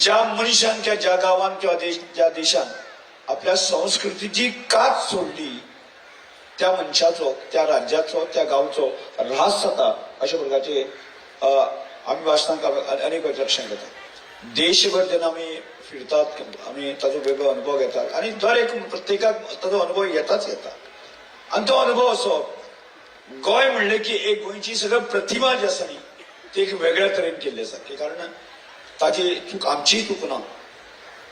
ज्या मनशान किंवा ज्या गांवान किंवा ज्या देशान आपल्या संस्कृतीची कात सोडली त्या मनशाचो, त्या राज्याचो, त्या गांवचो ऱ्हास जाता अशा प्रकारचे आमी वाचनाक अनेक वेळा लक्षात घेता. देशभर जेन्ना आमी फिरतात, आमी ताचो वेगळो अनुभव घेतात आनी दर एक प्रत्येकाक ताचो अनुभव येताच येता. आनी तो अनुभव असो, गोंय म्हणलें की एक गोंयची सगळी प्रतिमा जी आसा न्ही, ती एक वेगळ्या तरेन केल्ली आसा की कारण ताजी चूक आमचीय चूक ना,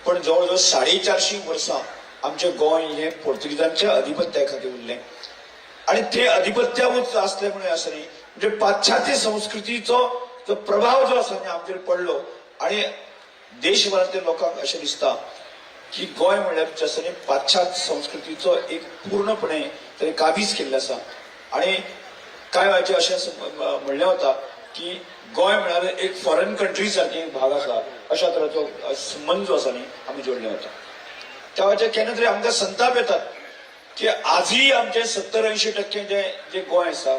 पण जवळ जवळ 450 वर्सां आमचें गोंय हें पोर्तुगीजांच्या अधिपत्या खातीर उरलें आनी ते अधिपत्यावूच आसले म्हणून आसा न्ही, म्हणजे पाश्चात्य संस्कृतीचो जो प्रभाव जो आसा न्ही आमचेर पडलो आनी देशभरांतल्या लोकांक अशें दिसता की गोंय म्हणल्यार जें आसा न्ही पाश्चात्य संस्कृतीचो एक पूर्णपणे थंय काबीज केल्लो आसा. आनी कांय वेळाचेर अशें म्हणलें वता की गोंय म्हळ्यार एक फॉरेन कंट्री सारकी एक भाग आसा, अशा तरेचो संबंद जो आसा न्ही आमी जोडले वता. त्या वेळाचेर केन्ना तरी आमकां संताप येतात की आजूय आमचे 70-80% जे जे गोंय आसा,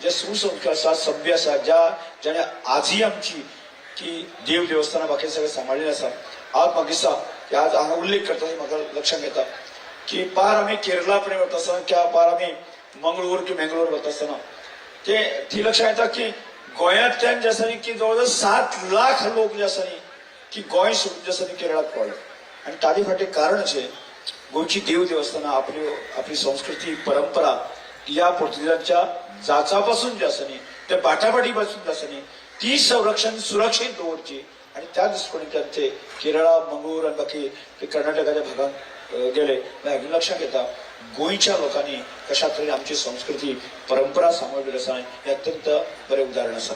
जे सुसंस्कार आसा, सभ्य आसा, ज्या ज्याणे आजूय आमची की देव देवस्थानां बाकी सगळें सांबाळिल्लें आसा. आज म्हाका दिसता की आज हांगा उल्लेख करता म्हाका लक्षांत येता की पार आमी केरला कडेन वता आसतना किंवा पार आमी मंगळूर की मेंगलोर वता आसतना ते ती लक्षात येता की गोंयांतल्यान जे आसा न्ही की जवळ जवळ 7 लाख लोक जे आसा न्ही की गोंय सोडून जे आसा न्ही केरळाक पावले. आनी ताजे फाटलें कारण अशें, गोंयची देव देवस्थानां, आपली आपली संस्कृती परंपरा ह्या पोर्तुगीजांच्या जाचापासून जे आसा न्ही, त्या बाटाबाटी पासून जे आसा न्ही ती संरक्षण सुरक्षीत दवरची आनी त्या दृश्टिकोनांतल्यान ते केरळा, मंगळूर आनी बाकी ते कर्नाटकाच्या भागांत गेले. हातून लक्षात येता गोंयच्या लोकांनी कशा तरेन आमची संस्कृती परंपरा सांबाळिल्ली आसा हें अत्यंत बरें उदाहरण आसा.